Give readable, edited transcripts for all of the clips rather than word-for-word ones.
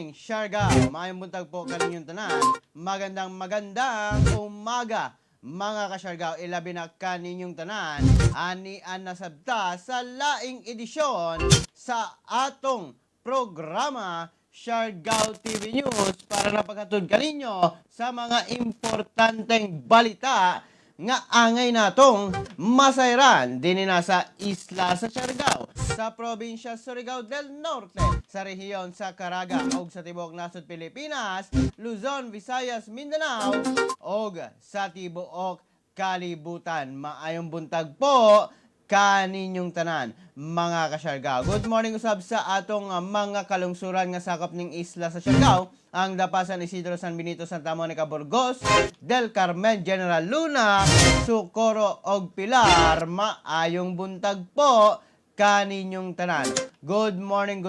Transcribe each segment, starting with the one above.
Morning, Siargao. Maayong buntag po kaninyong tanan. Magandang magandang umaga, mga kasyargao, ilabi na kaninyong tanan. Ani nasabta sa laing edisyon sa atong programa Siargao TV News para napaghatod kaninyo sa mga importanteng balita nga angay natong masayran dinhi na sa isla sa Siargao, sa probinsya Surigao del Norte, sa rehiyon sa Caraga ug sa tibuok nasod Pilipinas, Luzon, Visayas, Mindanao ug sa tibuok kalibutan. Maayong buntag po kaninyong tanan, mga kasyargao. Good morning usab sa atong mga kalungsuran nga sakop ning isla sa Siargao, ang Dapa, San Isidro, San Benito, Santa Monica, Burgos, Del Carmen, General Luna, Socorro og Pilar. Maayong buntag po kaninyong tanan. Good morning,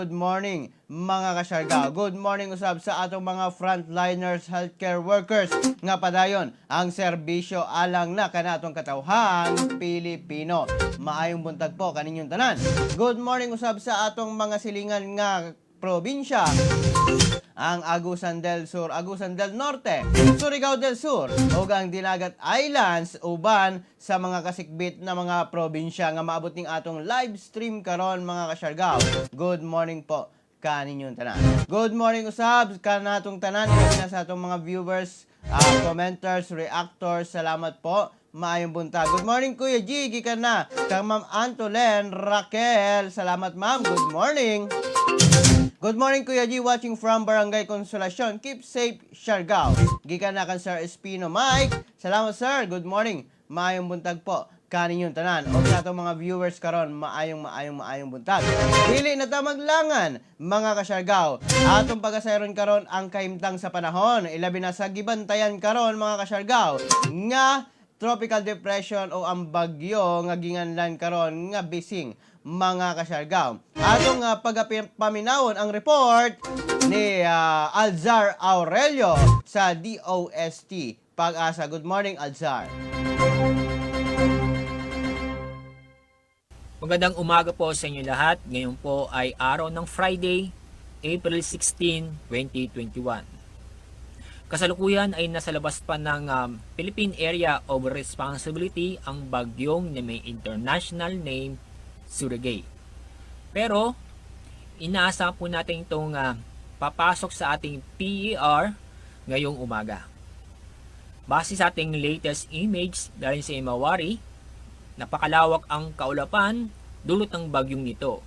mga kasyargao. Good morning usab sa atong mga frontliners, healthcare workers nga padayon ang serbisyo alang na kanatong katawhan Pilipino. Maayong buntag po kaninyong tanan. Good morning usab sa atong mga silingan nga probinsya, ang Agusan del Sur, Agusan del Norte, Surigao del Sur, ug ang Dinagat Islands uban sa mga kasikbit na mga probinsya nga maabot ning atong live stream karon, mga kasyargao. Good morning po kaninyong tanan. Good morning usab kanatong tanan, ilabi na sa atong mga viewers, commenters, reactors. Salamat po. Maayong buntag. Good morning, Kuya G. Gikan na kang Ma'am Antolen Raquel. Salamat, ma'am. Good morning. Good morning, Kuya G, watching from Barangay Consolacion. Keep safe, Siargao. Gikan na kan Sir Espino Mike. Salamat, sir. Good morning. Maayong buntag po kaninyong tanan. O sa atong mga viewers karon, maayong maayong maayong buntag. Dili na ta maglangan, mga kasyargao. Atong pagasayron karon ang kahimtang sa panahon. Ilabi na sa gibantayan karon, mga kasyargao, nga tropical depression o ang bagyo nga ginganlan karon nga Bising, mga kasyargao. Atong pagapaminawon ang report ni Alzar Aurelio sa DOST Pag-asa. Good morning, Alzar. Magandang umaga po sa inyo lahat. Ngayon po ay araw ng Friday, April 16, 2021. Kasalukuyan ay nasa labas pa ng Philippine Area of Responsibility ang bagyong na may international name Surigae. Pero inaasahan po natin itong papasok sa ating PER ngayong umaga. Base sa ating latest image galing sa Himawari, napakalawak ang kaulapan dulot ng bagyong nito.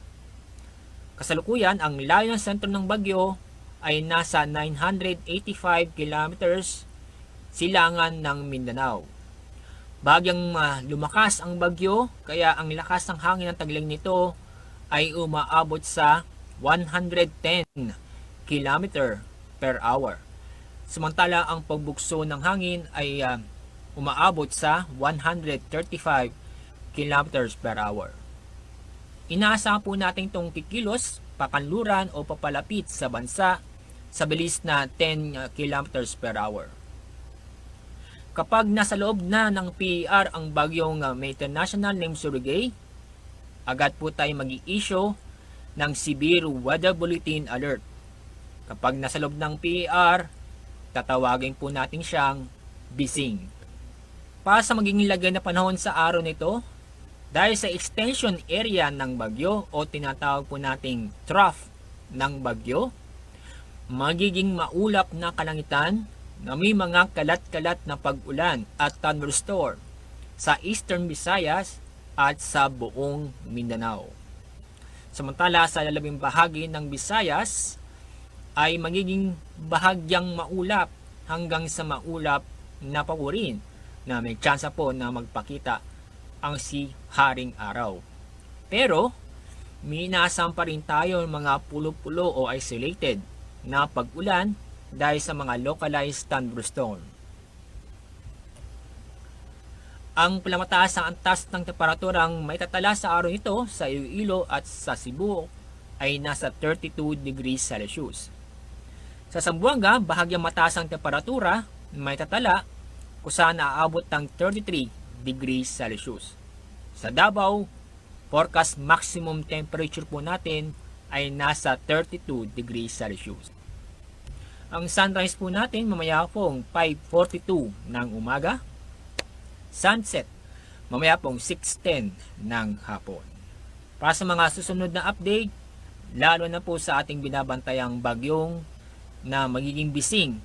Kasalukuyan, ang layo ng sentro ng bagyo ay nasa 985 kilometers silangan ng Mindanao. Bahagyang lumakas ang bagyo, kaya ang lakas ng hangin ng tagling nito ay umaabot sa 110 kilometer per hour. Samantala, ang pagbugso ng hangin ay umaabot sa 135 kilometers per hour. Inaasahan po natin itong kikilos pakanluran o papalapit sa bansa sa bilis na 10 kilometers per hour. Kapag nasa loob na ng PER ang bagyong may international name Surigae, agad po tayo mag-i-issue ng Severe Weather Bulletin Alert. Kapag nasa loob ng PER, tatawagin po natin siyang Bising. Para sa magiging lagay na panahon sa araw nito, dahil sa extension area ng bagyo o tinatawag po nating trough ng bagyo, magiging maulap na kalangitan na may mga kalat-kalat na pag-ulan at thunderstorm sa Eastern Visayas at sa buong Mindanao. Samantala, sa labing bahagi ng Visayas ay magiging bahagyang maulap hanggang sa maulap na pakurin na may tsansa po na magpakita ang si Haring Araw. Pero may inaasahan pa rin tayo ng mga pulo-pulo o isolated na pag-ulan dahil sa mga localized thunderstorm. Ang pinakamataas ang antas ng temperaturang maitatala sa araw nito sa Iloilo at sa Cebu ay nasa 32 degrees Celsius. Sa Zamboanga, bahagyang mataas ang temperatura maitatala kung saan aabot ng 33 degrees Celsius. Sa Davao, forecast maximum temperature po natin ay nasa 32 degrees Celsius. Ang sunrise po natin mamaya pong 5:42 ng umaga. Sunset mamaya pong 6:10 ng hapon. Para sa mga susunod na update, lalo na po sa ating binabantayang bagyong na magiging Bising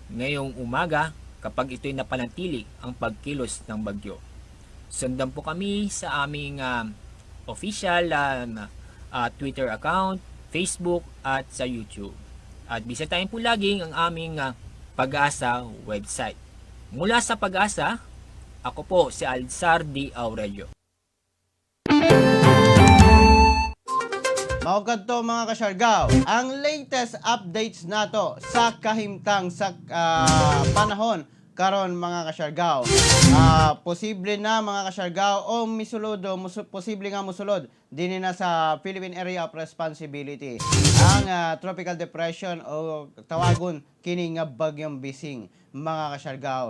ngayong umaga kapag ito'y napanatili ang pagkilos ng bagyo. Sundan po kami sa aming official Twitter account, Facebook at sa YouTube. At bisitahin po laging ang aming Pag-asa website. Mula sa Pag-asa, ako po si Alzar D. Aurelio. Mao kadto, mga kasyargaw, ang latest updates nato sa kahimtang sa panahon karon, mga kasyargaw. Posible na, mga kasyargaw, o misulod o posible nga musulod dinhi na sa Philippine Area of Responsibility ang tropical depression o tawagon kini nga bagyong Bising, mga kasyargaw.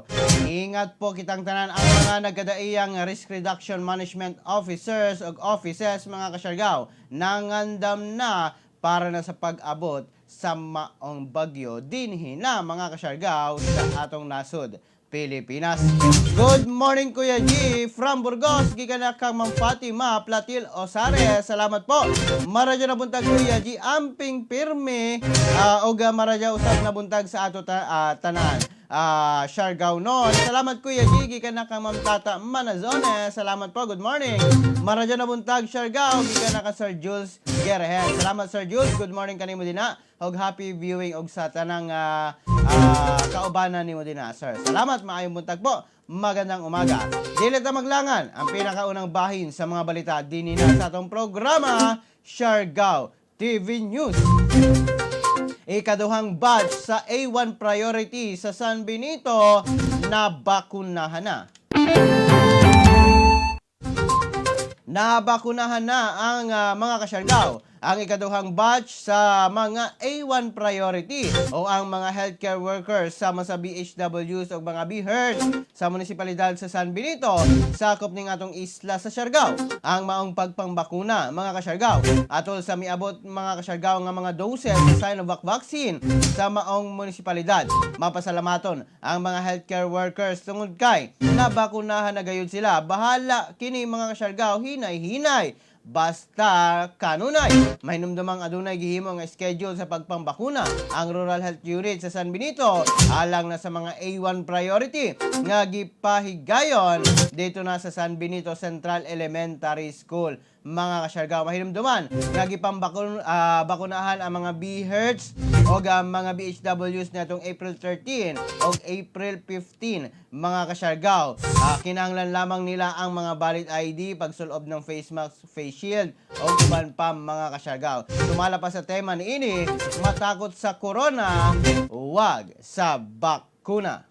Ingat po kitang tanan, ang mga nagkadaiyang risk reduction management officers o offices, mga kasyargaw, nangandam na para na sa pag-abot sa maong bagyo dinhi na, mga kasyargaw, sa atong nasod Pilipinas. Good morning, Kuya G from Burgos. Gikan na kang Ma'am Fatima Platil Osare. Salamat po. Maradyo na buntag, Kuya G. Amping pirmi og maradyo usab na buntag sa ato tanan. Siargao non. Salamat, Kuya G. Gikan na kang Ma'am Tata Manazone. Salamat po. Good morning. Maradyo na buntag, Siargao. Gikan na ka Sir Jules Gerehen. Salamat, Sir Jules. Good morning kanimo dinha. Og happy viewing og sa tanang kaubanan nimo dinha, sir. Salamat, maayong buntag po. Magandang umaga. Dili ta maglangan ang pinakaunang bahin sa mga balita dinhi na sa atong programa, Siargao TV News. Ikaduhang batch sa A1 priority sa San Benito na bakunahan na. Nabakunahan na ang mga kasyargaw ang ikaduhang batch sa mga A1 priority o ang mga healthcare workers sama sa BHWs o mga BHERS sa munisipalidad sa San Benito, sakop ning atong isla sa Siargao. Ang maong pagpangbakuna, mga kasyargaw, atol sa miabot, mga kasyargaw, nga mga doses sa Sinovac vaccine sa maong munisipalidad. Mapasalamaton ang mga healthcare workers tungod kay nabakunahan na gayud sila. Bahala kini, mga kasyargaw, hinay-hinay basta kanunay. Mahinumdumang adunay gihimo nga schedule sa pagpambakuna ang Rural Health Unit sa San Benito alang na sa mga A1 priority nga gipahigayon dito na sa San Benito Central Elementary School. Mga kasyargaw, mahinumduman nga gipambakun bakunahan ang mga B-Hertz o ang mga BHWs natong April 13 o April 15, mga kasyargaw. Kinahanglan lamang nila ang mga valid ID, pagsulob ng face mask, face shield o uban pa, mga kasyargaw. Sumala pa sa tema niini, matakot sa corona, wag sa bakuna.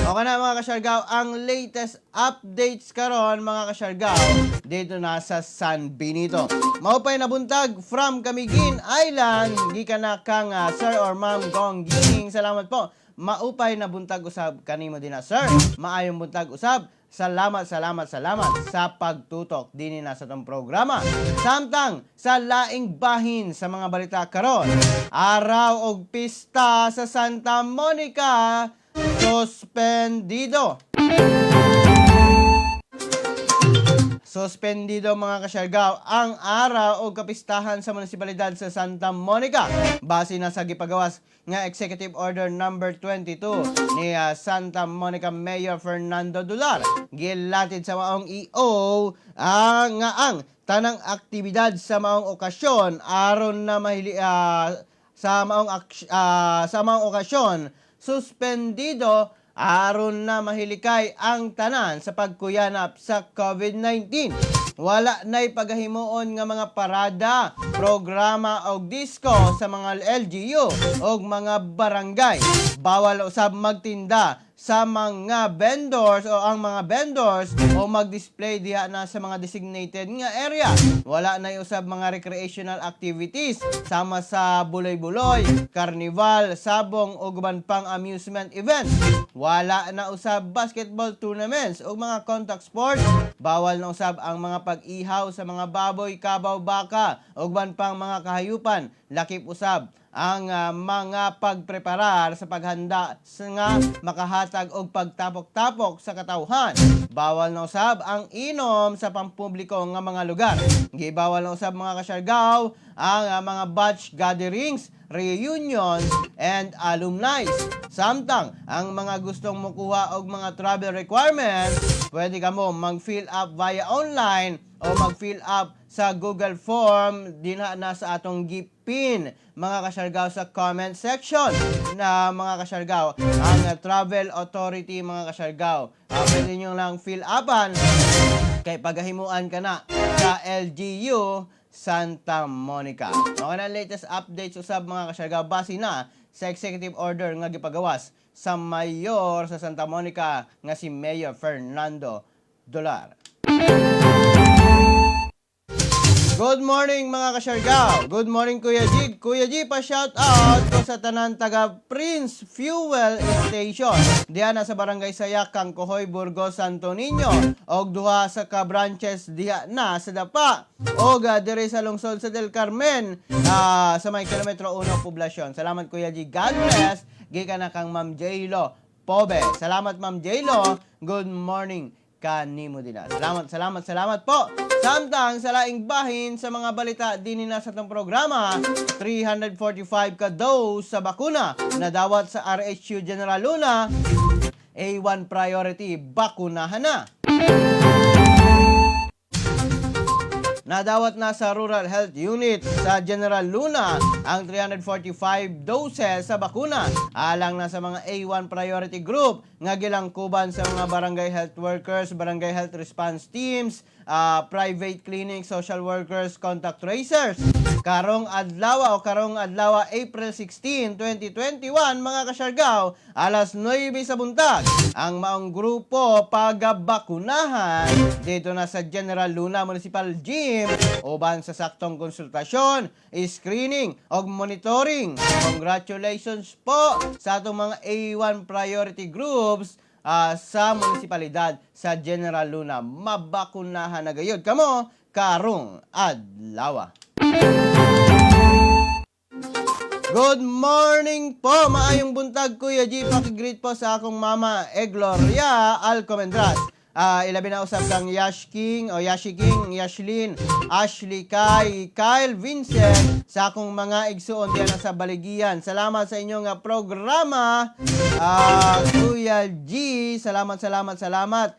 Okay na, mga kasyargaw, ang latest updates karon, mga kasyargaw, dito na sa San Benito. Maupay na buntag from Camiguin Island, gikan na kang Sir or Ma'am Gong Gining. Salamat po. Maupay na buntag usab kanimo dinha, sir. Maayong buntag usab. Salamat, salamat, salamat sa pagtutok dinhi na sa tong programa. Samtang sa laing bahin sa mga balita karon, araw og pista sa Santa Monica suspendido. Suspendido, mga kasyargaw, ang araw o kapistahan sa munisipalidad sa Santa Monica base na sa gipagawas nga Executive Order number 22 ni Santa Monica Mayor Fernando Dular. Gilatid sa maong EO ang nga ang tanang aktibidad sa maong okasyon aron na mahili sa maong okasyon suspendido aron na mahilikay ang tanan sa pagkuyanap sa COVID-19. Wala na'y pagahimuon nga mga parada, programa og disco sa mga LGU og mga barangay. Bawal usab magtinda sa sa mga vendors o ang mga vendors o mag-display diha na sa mga designated nga area. Wala na usab mga recreational activities sama sa buloy-buloy, carnival, sabong ug uban pang amusement events. Wala na usab basketball tournaments ug mga contact sports. Bawal na usab ang mga pag-ihaw sa mga baboy, kabaw, baka ug uban pang mga kahayupan. Lakip usab ang mga pagpreparar sa paghanda sa nga makahatag og pagtapok-tapok sa katawhan. Bawal na usab ang inom sa pampubliko nga mga lugar. Gibawal na usab, mga kasyargaw, ang mga batch gatherings, reunions, and alumni. Samtang ang mga gustong mukuha og mga travel requirements, pwede ka mo mag-fill up via online o mag-fill up sa Google Form dinha na sa atong gipin, mga kasyargaw, sa comment section na, mga kasyargaw, ang Travel Authority, mga kasyargaw. Pwede nyo lang fill upan kay pagahimuan ka na sa LGU Santa Monica. Mao na latest updates usab, mga kasyargaw, base na sa executive order nga gipagawas sa mayor sa Santa Monica nga si Mayor Fernando Dolar. Good morning, mga kasyargaw. Good morning, Kuya G. Kuya G, pa shout out ko sa tanan taga Prince Fuel Station diha na sa Barangay Sayak, Kangkohoy, Burgos, Santo Niño. Og duha sa ka branches diha na sa Dapa. Og diri sa lungsod sa Del Carmen, sa may kilometro 1 poblasyon. Salamat, Kuya G. God bless. Gikan na kang Ma'am Jaylo Pobe. Salamat, Ma'am Jaylo. Good morning kanimo din. Salamat, salamat, salamat po. Samtang sa laing bahin sa mga balita dinhi na sa atong programa, 345 ka dose sa bakuna nadawat sa RHU General Luna, A1 priority bakunahan na. Nadawat na sa Rural Health Unit sa General Luna ang 345 doses sa bakuna alang na sa mga A1 priority group nga gilangkuban sa mga barangay health workers, barangay health response teams, private clinic, social workers, contact tracers. Karong adlaw o karong adlaw, April 16, 2021, mga kasyargaw, alas 9 sa buntag, ang maong grupo pagabakunahan dito na sa General Luna Municipal Gym uban sa saktong konsultasyon, screening og monitoring. Congratulations po sa atong mga A1 priority groups sa munisipalidad sa General Luna. Mabakunahan na gayud kamo karong adlaw. Good morning po! Maayong buntag, Kuya G. Pakigreet po sa akong mama, e Gloria Alcomendras. Ilabi na usab kang Yash King o Yashi King, Yashlin, Ashley Kai, Kyle Vincent, sa akong mga igsuon diyan sa Baligian. Salamat sa inyong programa, Kuya G. Salamat, salamat, salamat.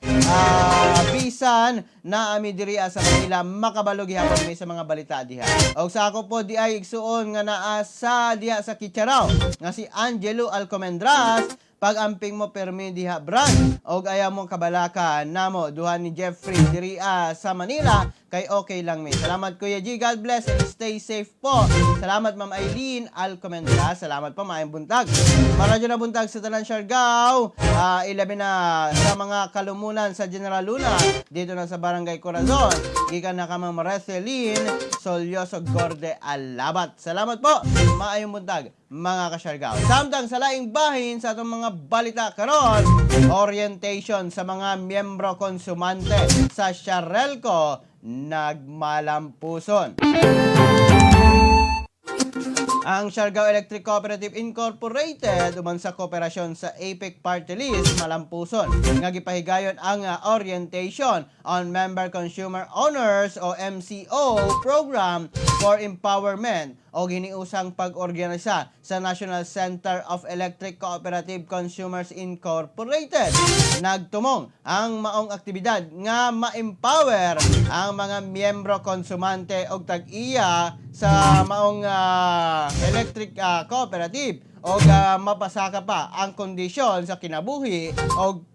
Bisan na ami diri sa Manila, makabalo gihapon mi sa mga balita diha. Og sa ako po di ay igsuon nga naa sa diha sa Kitcharao nga si Angelo Alcomendras, pag-amping mo permi diha, brand, og ayaw mo kabalaka namo duha ni Jeffrey diri sa Manila kay okay lang mi. Salamat, Kuya G. God bless and stay safe po. Salamat, Ma'am Eileen Alcomendras. Salamat po, maayong buntag. Maradyo na buntag sa tanan Siargao. Ilabi na sa mga kalumunan sa General Luna dito na sa Barangay Corazon. Gikan na ka Ma'am Retheline Solyoso Gorde Alabat. Salamat po. Maayong buntag, mga kasyargaw. Samtang sa laing bahin sa atong mga balita karon, orientation sa mga miyembro konsumante sa Siarelco nagmalampuson. Ang Siargao Electric Cooperative Incorporated uban sa kooperasyon sa APEC Party List Malampuson nga gipahigayon ang orientation on Member Consumer Owners o MCO Program for Empowerment o giniusang pag-organisa sa National Center of Electric Cooperative Consumers Incorporated. Nagtumong ang maong aktibidad nga ma-empower ang mga miyembro konsumante og tag-iya sa maong electric cooperative og mapasaka pa ang kondisyon sa kinabuhi og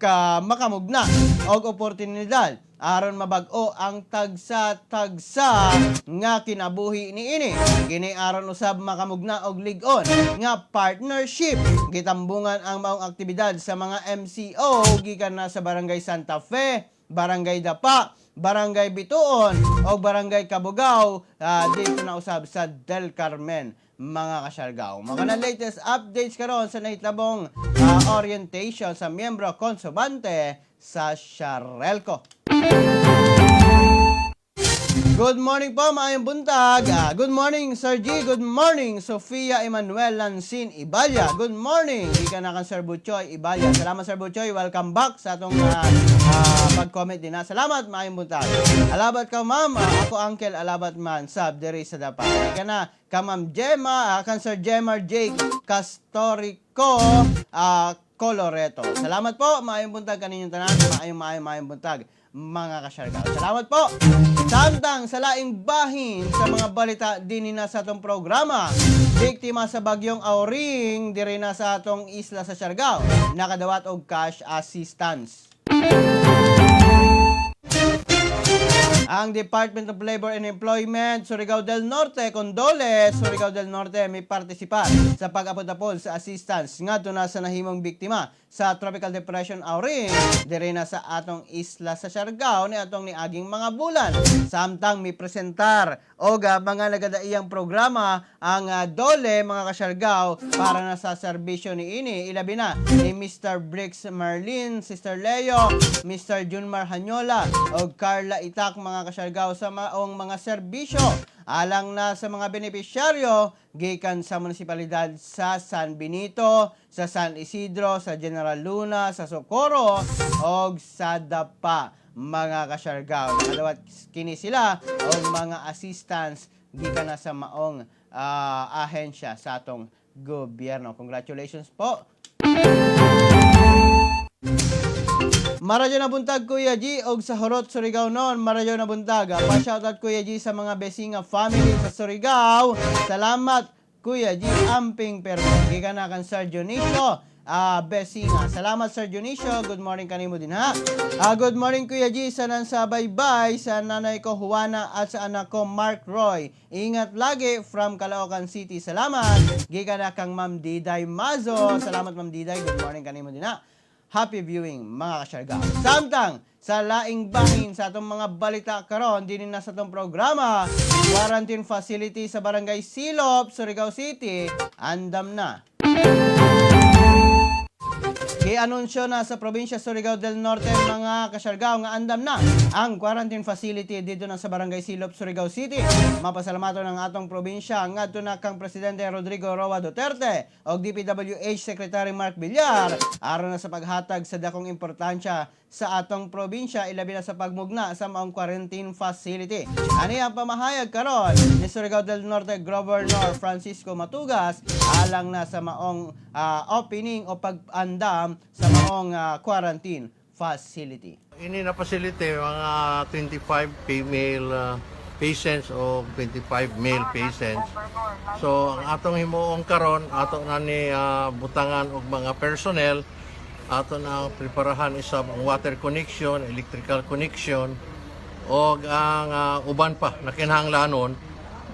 makamugna og oportunidad aron mabag-o ang tagsa-tagsa nga kinabuhi niini. Kini aron usab makamugna og lig-on nga partnership. Gitambungan ang maong aktibidad sa mga MCO gikan na sa Barangay Santa Fe, Barangay Dapa, Barangay Bituon o Barangay Kabugao dito na usab sa Del Carmen, mga kasyargao. Mga na latest updates karon sa nahitabong orientation sa miyembro konsobante sa Siarelco. Good morning po, maayong buntag. Good morning, Sir G. Good morning, Sofia Emanuel Lansin Ibalya. Good morning, ika na kan Sir Butchoy Ibalya. Salamat, Sir Butchoy. Welcome back sa atong pag-comment din. Salamat, maayong buntag. Alabat ka, ma'am. Ako, uncle, alabat man. Sab, diri sa Dapa. Ika na, ka Ma'am Gemma, kan Sir Gemma Jake Castorico, Coloreto. Salamat po, maayong buntag kaninyong tanan. Maayong, maayong, maayong buntag, mga kasyargao. Salamat po. Samtang sa laing bahin sa mga balita din na sa atong programa. Biktima sa bagyong Auring diri na sa atong isla sa Siargao nakadawat og cash assistance. Ang Department of Labor and Employment, Surigao del Norte, Condoles, Surigao del Norte, may partisipar sa pag-apod-apod sa assistance ngadto na sa nahimong biktima sa Tropical Depression Auring, diri na sa atong isla sa Siargao ni atong niaging mga bulan. Samtang may presentar og mga nagadaiyang programa ang DOLE, mga kasyargao, para na sa serbisyo ni ini, ilabi na ni Mr. Briggs Marlin, Sister Leo, Mr. Junmar Hanyola og Carla Itak, mga kasyargao, sa maong mga serbisyo alang na sa mga benepisyaryo gikan sa munisipalidad sa San Benito, sa San Isidro, sa General Luna, sa Socorro og sa Dapa, mga kasyargao. Nakadawat kini sila og mga assistance gikan na sa maong ahensya sa atong gobyerno. Congratulations po. Marayo na buntag, Kuya G, og sa Horot Surigao noon. Marayo na buntag. Pa-shoutout, Kuya G, sa mga Besinga family sa Surigao. Salamat, Kuya G. Amping pero gikan na kan Sir Dionisio Besinga. Salamat, Sir Dionisio. Good morning kanimo din ha. Good morning, Kuya G, sa sa baybay sa nanay ko Juana at sa anak ko Mark Roy. Ingat lagi from Caloocan City. Salamat. Gikan na kang Ma'am Diday Mazo. Salamat, Ma'am Diday. Good morning kanimo din ha. Happy viewing, mga kasyargao. Samtang sa laing bahin sa atong mga balita karon din na sa atong programa, quarantine facility sa Barangay Silop, Surigao City, andam na. Gi-anunsyo na sa probinsya Surigao del Norte, mga kasyargao, nga andam na ang quarantine facility dito na sa Barangay Silop, Surigao City. Mapasalamato ng atong probinsya ngadto na kang Presidente Rodrigo Roa Duterte og DPWH Secretary Mark Villar aron na sa paghatag sa dakong importansya sa atong probinsya, ilabi na sa pagmugna sa maong quarantine facility. Ani ang pamahayag karon ni Surigao del Norte Governor Francisco Matugas alang na sa maong opening o pag-andam sa maong quarantine facility. Ini na facility, mga 25 female patients o 25 male patients. So ang atong himuong karon, ato na ni butangan og mga personnel, ato na preparahan isab ang water connection, electrical connection og ang uban pa na kinahanglanon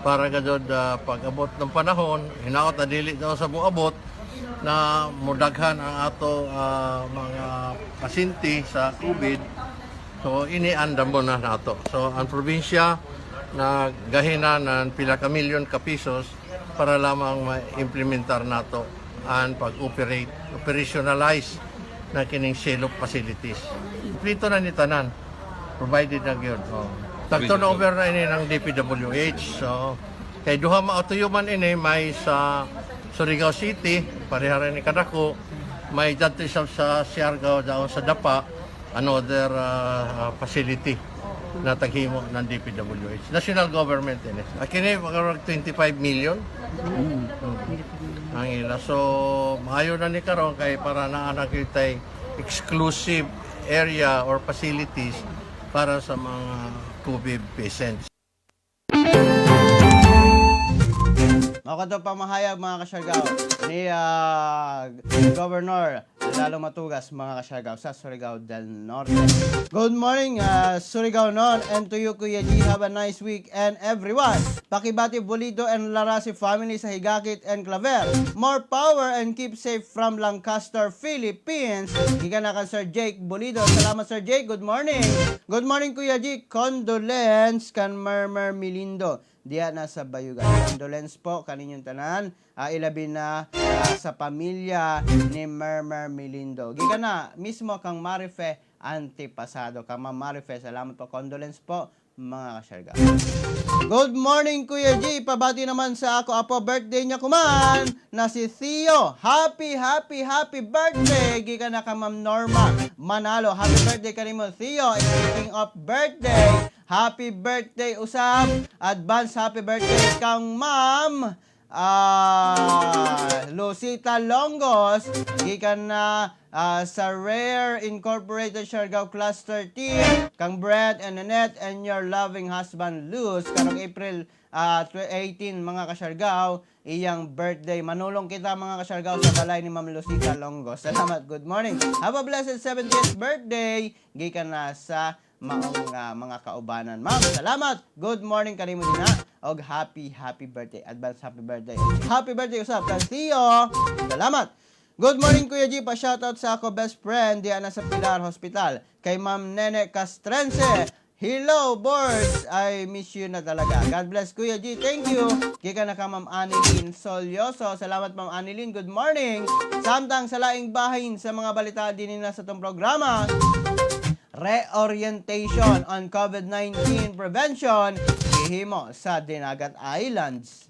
para gadod pag-abot ng panahon, hinaot na dili daw sa buabot na mudaghan ang ato mga pasyente sa COVID. So ini andam mo na nato. So ang probinsya nagahina ng pila ka milyon ka pesos para lamang ma-implementar nato ang pag-operate, operationalize na kining Silop facilities. Dito na ni tanan, provided na gyud. Oh. Nag-turnover na ini ng DPWH. So kay duha maatuyo man ini, may sa Surigao City, pareha rin ni kadako, may dadto sa Siargao daon sa Dapa, another facility na taghimo ng DPWH. National government ini. Kini mga 25 million. Ang ila. So, maayo na ni karon kay para naa na kitay exclusive area or facilities para sa mga COVID patients. Mao kato pamahayag, mga kasyargaw, ni Governor Lalo Matugas, mga kasyargaw, sa Surigao del Norte. Good morning, Surigao Non, and to you, Kuya G. Have a nice week and everyone. Pakibati Bolito and Larasi family sa Higakit and Claver. More power and keep safe from Lancaster, Philippines. Gikan na kan Sir Jake Bolito. Salamat, Sir Jake. Good morning. Good morning, Kuya G. Condolence kan Murmur Milindo diya na sa Bayugan. Condolence po kaninyong tanan. Ilabi na sa pamilya ni Murmur Milindo. Gikan na mismo kang Marife Antipasado. Kang Ma'am Marife, salamat po. Condolence po, mga kasyarga. Good morning, Kuya G. Pabati naman sa ako apo, birthday niya kuman na si Theo. Happy, happy, happy birthday. Gikan na ka Ma'am Norma Manalo. Happy birthday kanimo, Theo. And speaking of birthday, happy birthday usab. Advance happy birthday kang Ma'am Lucita Longos, gikan na sa Rare Incorporated Siargao Cluster Team, kang Brad and Annette and your loving husband Luz, karong April 18, mga kasyargao, iyang birthday. Manulong kita, mga kasyargao, sa balay ni Ma'am Lucita Longos. Salamat, good morning. Have a blessed 70th birthday. Gikan na sa maong mga kaubanan. Ma'am, salamat. Good morning kanimo din ha. Og happy, happy birthday. Advance happy birthday. Happy birthday usab kang Theo. Salamat. Good morning, Kuya G. Pa-shoutout sa ako best friend diyan na sa Pilar Hospital. Kay Ma'am Nene Castrense. Hello, boards! I miss you na talaga. God bless, Kuya G. Thank you. Gikan na ka Ma'am Annalyn Solyoso. Salamat, Ma'am Annalyn. Good morning. Samtang sa laing bahin sa mga balita din na sa itong programa, reorientation on COVID-19 prevention gihimo sa Dinagat Islands.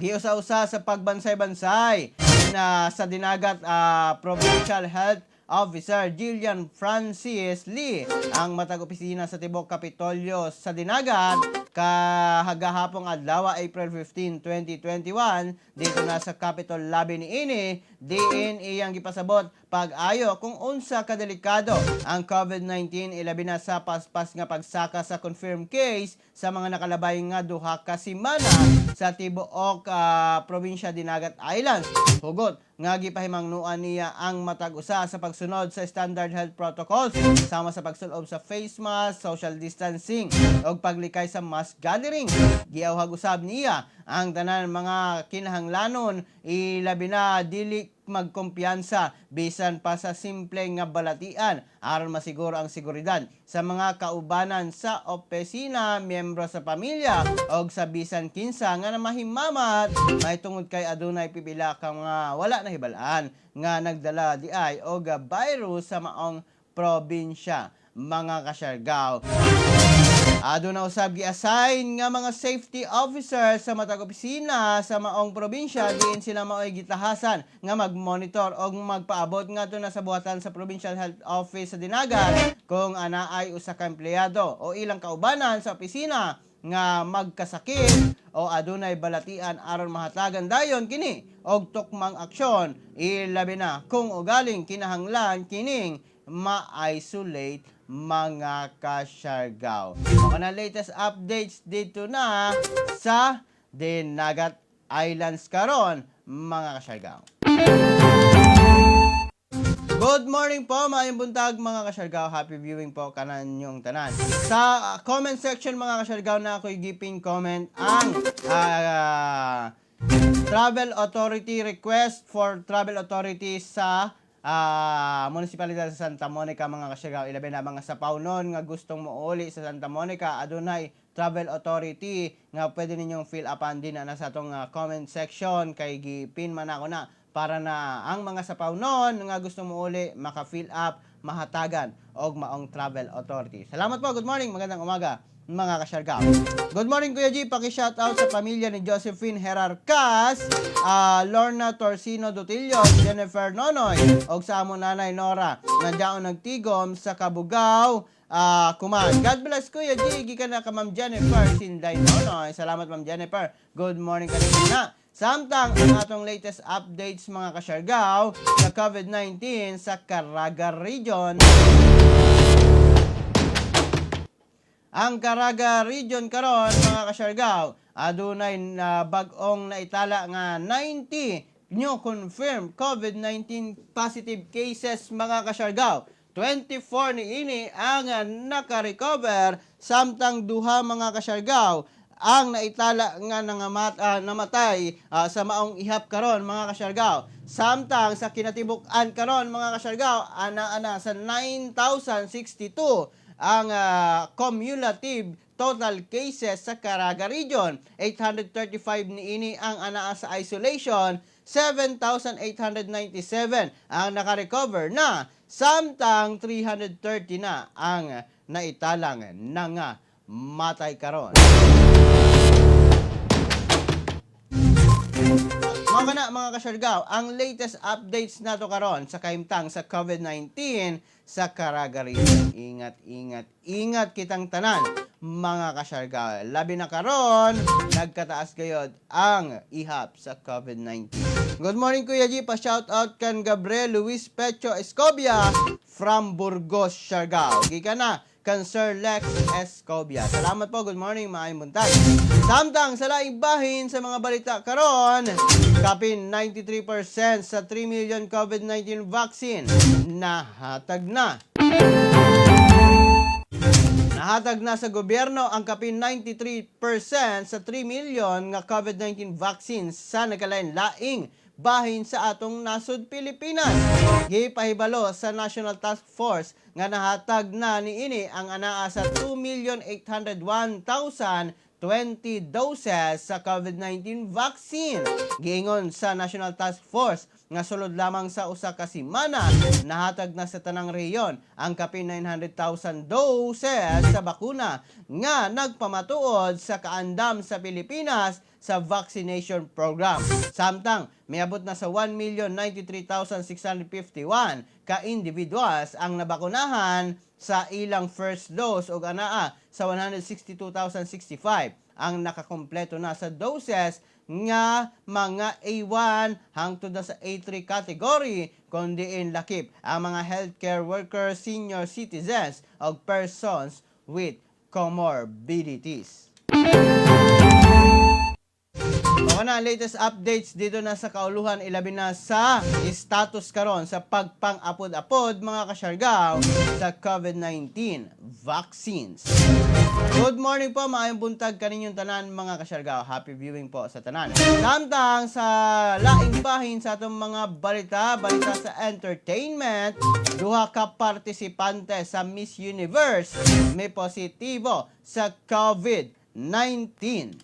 Giusa-usa sa pagbansay-bansay na sa Dinagat Provincial Health Officer Jillian Francis Lee ang matag opisina sa tibok Kapitolyo sa Dinagat kahagahapong adlaw, April 15, 2021, dito na sa Capitol Lobby niini, diin iyang gipasabot pag-ayo kung unsa kadelikado ang COVID-19, ilabi na sa paspas nga pagsaka sa confirmed case sa mga nakalabay nga 2 ka semana sa tibuok probinsya Dinagat Islands. Hugot nga gipahimangnuan niya ang matag usa sa pagsunod sa standard health protocols sama sa pagsulob sa face mask, social distancing ug paglikay sa mass gathering. Giawhag usab niya ang tanan mga kinahanglanon, ilabi na dili magkumpiyansa bisan pa sa simple nga balatian, aron masiguro ang seguridad sa mga kaubanan sa opisina, miyembro sa pamilya og sa bisan kinsa nga mahimamat, mahitungod kay adunay pipila ka mga wala nahibal-an nga nagdala di ay og virus sa maong probinsya, mga kasyargaw. Aduna usab gi-assign nga mga safety officer sa matag opisina sa maong probinsya, diin sila maoy gitahasan nga mag-monitor og magpaabot ngadto na sa buhatan sa Provincial Health Office sa Dinagat kung ana ay usa ka empleyado o ilang kaubanan sa opisina nga magkasakit o adunay balatian, aron mahatagan dayon kini og tukmang aksyon, ilabi na kung ugaling kinahanglan kining ma-isolate, mga kasyargaw. Mga na latest updates dito na sa Dinagat Islands karon, mga kasyargaw. Good morning po, maayong buntag, mga kasyargaw. Happy viewing po kananyong tanan. Sa comment section, mga kasyargaw, na ako'y gipin comment ang Travel Authority, request for Travel Authority sa Munisipalidad sa Santa Monica, mga kasyargaw. Ilabi na mga sapawnon nga gustong mouli sa Santa Monica, adunay Travel Authority nga pwede ninyong fill upan din na sa atong comment section, kay gipin man ako na para na ang mga sapawnon nga gusto mouli maka-fill up, mahatagan og maong Travel Authority. Salamat po. Good morning. Magandang umaga, mga kasyargaw. Good morning, Kuya G. Paki-shoutout sa pamilya ni Josephine Herarcas, Lorna Torsino Dutillo, Jennifer Nonoy, og sa among nanay Nora nga daon nagtigom sa Kabugao, kuman. God bless, Kuya G. Gikan na ka Ma'am Jennifer Sinday Nonoy. Salamat, Ma'am Jennifer. Good morning kanina na. Samtang ang atong latest updates, mga kasyargaw, sa COVID-19 sa Caraga Region. Ang Caraga Region karon, mga kasyargaw, adunay na bag-ong naitala nga 90 new confirmed COVID-19 positive cases, mga kasyargaw. 24 ni ini ang naka-recover, samtang duha, mga kasyargaw, ang naitala nga namatay sa maong ihap karon, mga kasyargaw. Samtang sa kinatibuk-an karon, mga kasyargaw, ana-ana sa 9,062 ang cumulative total cases sa Caraga Region. 835 niini ang anaa sa isolation, 7,897 ang nakarecover na, samtang 330 na ang naitalang nanga matay karon. Mao kana, mga kasyargaw, ang latest updates nato karon sa kahimtang sa COVID-19 sa Caraga Region. Ingat, ingat, ingat kitang tanan, mga kasyargaw. Labi na karon, nagkataas gayod ang ihap sa COVID-19. Good morning, Kuya G, pa shout out kan Gabriel Luis Pecho Escobia from Burgos, Siargao. Gikan na kan Sir Lex Escobia. Salamat po. Good morning, maayong buntag. Samtang sa laing bahin sa mga balita karon, kapin 93% sa 3 million COVID-19 vaccine nahatag na. Nahatag na sa gobyerno ang kapin 93% sa 3 million nga COVID-19 vaccines sa nagkalain-laing bahin sa atong nasod Pilipinas. Gipahibalo sa National Task Force nga nahatag na niini ang anaa sa 2,801,020 doses sa COVID-19 vaccine. Giingon sa National Task Force nga sulod lamang sa usa ka semana, nahatag na sa tanang rehiyon ang kapin 900,000 doses sa bakuna nga nagpamatuod sa kaandam sa Pilipinas sa vaccination program. Samtang miabot na sa 1,093,651 ka individuals ang nabakunahan sa ilang first dose ug anaa sa 162,065 ang nakakompleto na sa doses nga mga A1 hangtod na sa A3 category, kung diin lakip ang mga healthcare workers, senior citizens ug persons with comorbidities. Mao na ang latest updates dito na sa kauluhan, ilabi na sa status karon sa pagpang-apod-apod, mga kasyargaw, sa COVID-19 vaccines. Good morning po, maayong buntag kaninyong tanan, mga kasyargaw. Happy viewing po sa tanan. Samtang sa laing bahin sa atong mga balita, balita sa entertainment, duha ka partisipante sa Miss Universe may positibo sa COVID-19.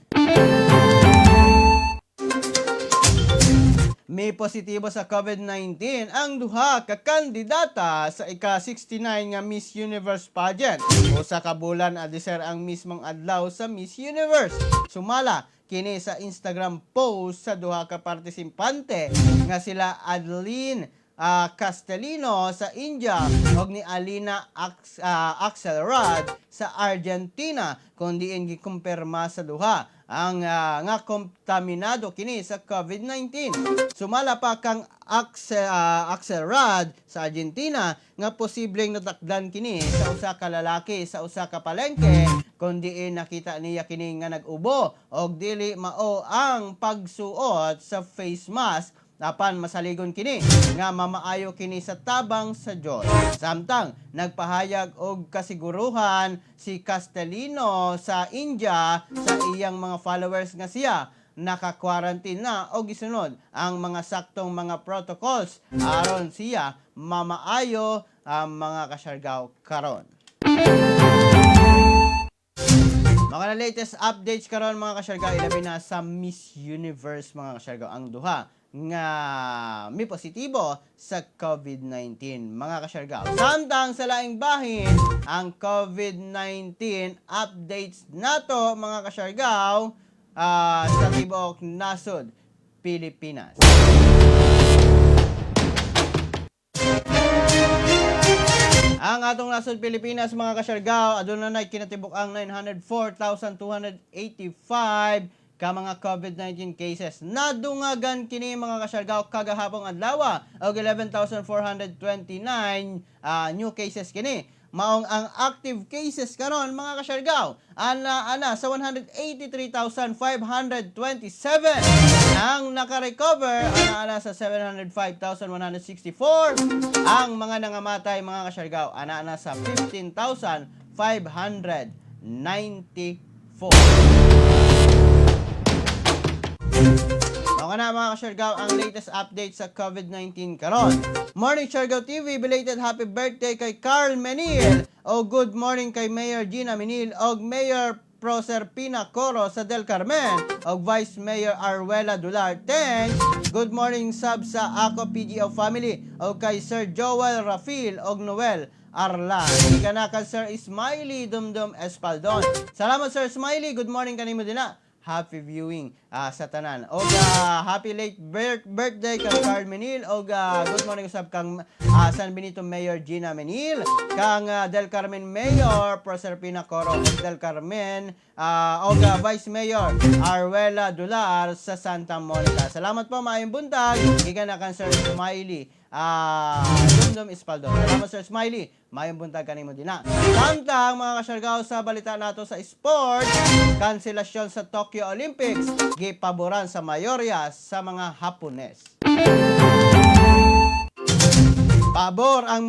May positibo sa COVID-19 ang duha ka kandidata sa ika-69 nga Miss Universe pageant. Usa ka bulan adiser ang mismong adlaw sa Miss Universe. Sumala kini sa Instagram post sa duha ka partisipante nga sila Adeline Castellino sa India ug ni Alina Axelrod sa Argentina, kung diin gikumpirma sa duha ang nga kontaminado kini sa COVID-19. Sumala pa kang Axelrod sa Argentina nga posibleng natakdan kini sa usa ka lalaki sa usa ka palengke, kung diin nakita niya kini nga nag-ubo og dili mao ang pagsuot sa face mask, apan masaligon kini nga mamaayo kini sa tabang sa Dios. Samtang nagpahayag og kasiguruhan si Castellino sa India sa iyang mga followers nga siya naka-quarantine na o gisunod ang mga saktong mga protocols aron siya mamaayo ang mga kasyargaw karon. Mga na latest updates karon, mga kasyargaw, ilabi na sa Miss Universe, mga kasyargaw, ang duha nga may positibo sa COVID-19, mga kasyargaw. Samtang sa laing bahin, ang COVID-19 updates nato, mga kasyargaw, sa tibuok nasod Pilipinas. Ang atong nasod Pilipinas, mga kasyargaw, aduna na kinatibuk ang 904,285 ka mga COVID-19 cases. Nadungagan kini, mga kasyargaw, kagahapong adlaw og 11,429 new cases kini. Maong ang active cases karon, mga kasyargaw, ana ana sa 183,527. Ang naka-recover, ana ana sa 705,164. Ang mga nangamatay, mga kasyargaw, ana ana sa 15,594. Okay na, mga kasyargaw, ang latest update sa COVID-19 karon. Morning, Siargao TV, belated happy birthday kay Carl Menil. O good morning kay Mayor Gina Menil o Mayor Proserpina Coro sa Del Carmen o Vice Mayor Arwela Dular. Thanks. Good morning sab sa Ako PGO family o kay Sir Joel Rafil og Noel Arla. Ika na kay Sir Ismaili Dumdum Espaldon. Salamat, Sir Smiley. Good morning kanimo din na. Happy viewing sa tanan. Og happy late birthday kang Carl Menil og good morning usab kang San Benito Mayor Gina Menil, kang Del Carmen Mayor Proserpina Coro og Del Carmen og Vice Mayor Arwela Dular sa Santa Monica. Salamat po, maayong buntag. Gikan na kang Sir Smiley Dumdum Espaldon. Salamat, Sir Smiley. Maayong buntag kanimo din na. Samtang, mga kasyargaw, sa balita nato sa sport, kanselasyon sa Tokyo Olympics gipaboran sa mayorya sa mga Hapones. Pabor ang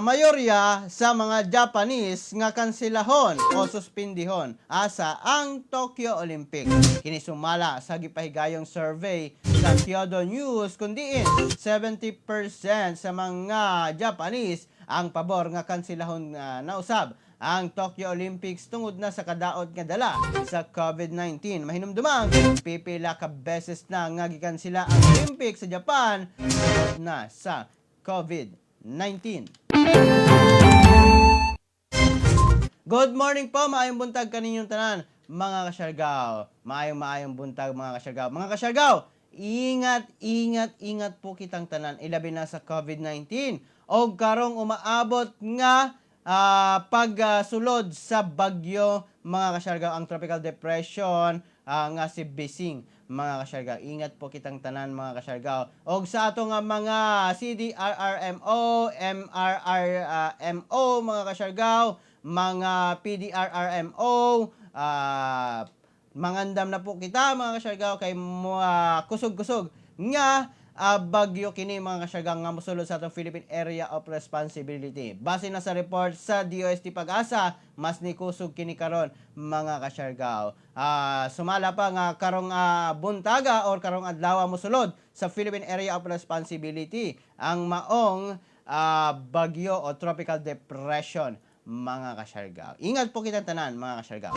mayorya sa mga Japanese nga kanselahon o suspindihon asa ang Tokyo Olympics. Kini sumala sa gipahigayong survey sa Kyodo News kundiin 70% sa mga Japanese ang pabor nga kanselahon nausab ang Tokyo Olympics tungod na sa kadaot nga dala sa COVID-19. Mahinumdumang pipila ka beses na nga gikansela ang Olympics sa Japan tungod na sa COVID-19. Good morning po, maayong buntag kaninyong tanan, mga kasyargaw. Maayong maayong buntag, mga kasyargaw. Mga kasyargaw, ingat, ingat, ingat po kitang tanan, ilabi na sa COVID-19. O karong umaabot nga pagsulod sa bagyo, mga kasyargaw, ang tropical depression nga si Bising, mga kasyargaw. Ingat po kitang tanan, mga kasyargaw. Og sa ato nga mga CDRRMO, MRRMO, mga kasyargaw, mga PDRRMO, mangandam na po kita, mga kasyargaw, kay mga kusog-kusog nga bagyo kini, mga kasyargaw, nga mosulod sa atong Philippine Area of Responsibility. Base na sa report sa DOST Pag-asa, mas ni kusog kini karon, mga kasyargaw. Sumala pa nga karong buntaga or karong adlaw mosulod sa Philippine Area of Responsibility ang maong bagyo o tropical depression, mga kasyargaw. Ingat po kitang tanan, mga kasyargaw.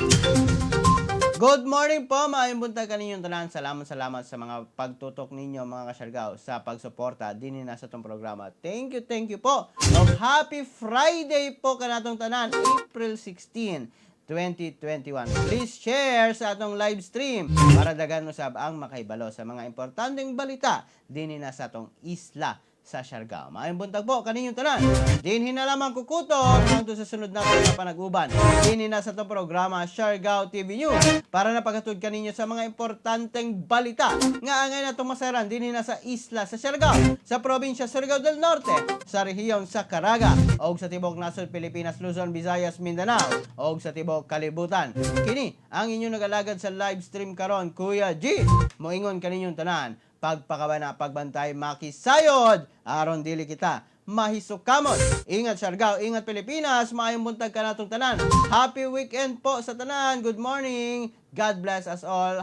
Good morning po, maayong buntag kaninyong tanan. Salamat, salamat sa mga pagtutok ninyo, mga kasyargaw, sa pagsuporta din na sa itong programa. Thank you po. Og happy Friday po kanatong tanan, April 16, 2021. Please share sa atong live stream para daghan usab ang makahibalo sa mga importanteng balita dinhi na sa atong isla sa Siargao. Maayong buntag po kaninyong tanan. Dinhi na lamang kukutok hangtod sa sunod na mga panag-uban. Dinhi na sa atong programa Siargao TV News para napaghatod kaninyo sa mga importanteng balita nga angay natong masaran dinhi na sa isla sa Siargao, sa probinsya Surigao del Norte, sa rehiyon sa Caraga, og sa tibok nasod Pilipinas, Luzon, Visayas, Mindanao, og sa tibok kalibutan. Kini ang inyong nagalagad sa live stream karon, Kuya G. Moingon kaninyong tanan, pagpakabana, pagbantay, makisayod, aron dili kita mahisukamot. Ingat Siargao, ingat Pilipinas, maayong buntag kanatong tanan. Happy weekend po sa tanan. Good morning. God bless us all.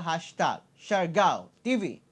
#SiargaoTV.